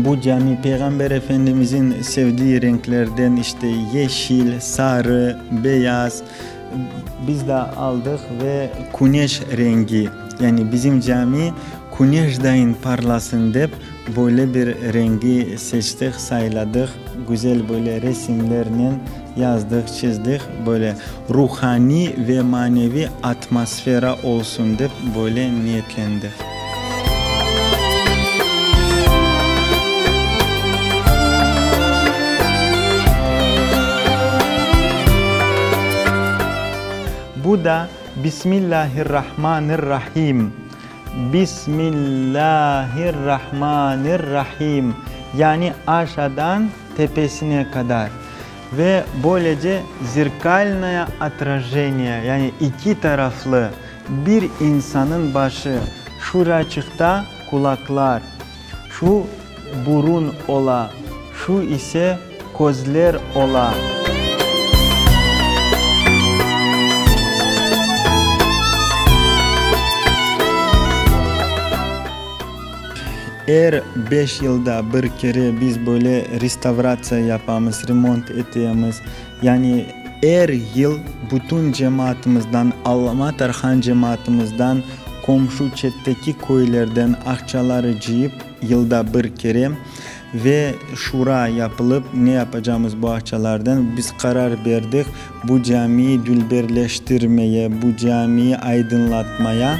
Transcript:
Bu cami Peyğamber Efendimizin sevdiği renklerden işte yeşil, sarı, beyaz biz de aldıq ve küneş rengi, yani bizim cami küneşdayın parlasın dep böyle bir rengi seçtik, sayladıq, güzel böyle resimlernen yazdıq, çizdik, böyle ruhaniy ve maneviy atmosfera olsun dep böyle niyetlendik. Bu da Bismillahirrahmanirrahim, Bismillahirrahmanirrahim, yani aşadan tepesine qadar. Ve böylece zerkalnoye otrajeniye, yani iki taraflı bir insanıñ başı, şuraçıqta qulaqlar, şu burun ola, şu ise közler ola. Er beş yılda bir kere biz böyle restavratsiya yapamız, remont etemiz. Yani er yıl bütün cemaatımızdan, Alma Tarhan cemaatımızdan, qomşu çetteki köylerden aqçaları cıyıp, yılda bir kere ve şura yapılıp, ne yapacağımız bu aqçalardan, biz qarar berdik, bu camiyi dülberleştirmeye, bu camiyi aydınlatmaya.